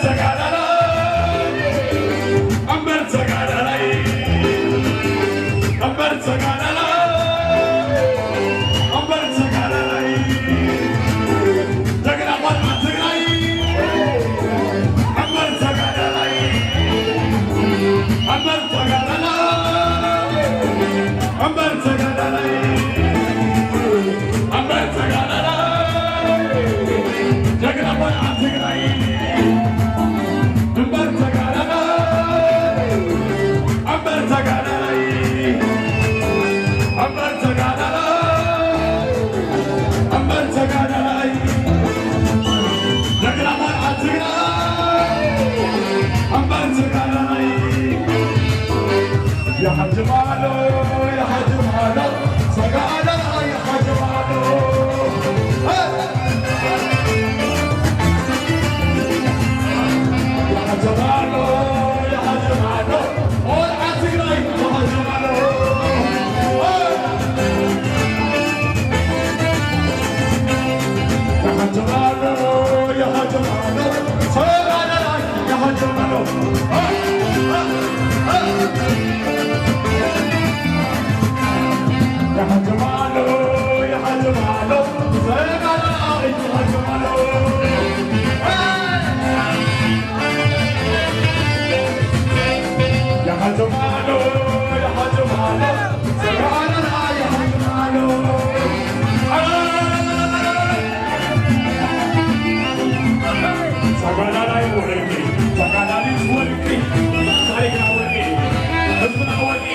ተጋዳላይ፣ እምበር ተጋዳላይ፣ እምበር ተጋዳላይ፣ እምበር ተጋዳላይ፣ ጀግና ቆልዓ ትግራይ፣ እምበር ተጋዳላይ፣ እምበር ተጋዳላይ፣ እምበር ተጋዳላይ፣ እምበር ተጋዳላይ፣ ጀግና ቆልዓ ትግራይ፣ እምበር ተጋዳላይ፣ እምበር ተጋዳላይ፣ እምበር ተጋዳላይ፣ እምበር ተጋዳላይ፣ ጀግና ቆልዓ ትግራይ፣ እምበር ተጋዳላይ፣ የሓጅማሎ፣ የሓጅማሎ፣ ሰጋዳላ የሓጅማሎ። የሓጅማሎ፣ የሓጅማሎ፣ ቆልዓ ትግራይ የሓጅማሎ። የሓጅማሎ፣ የሓጅማሎ፣ ሰጋዳላ የሓጅማሎ። ተጋዳላይ ወርቂ፣ ተጋዳሊት ወርቂ፣ ታሪክና ወርቂ፣ ህዝብና ወርቂ።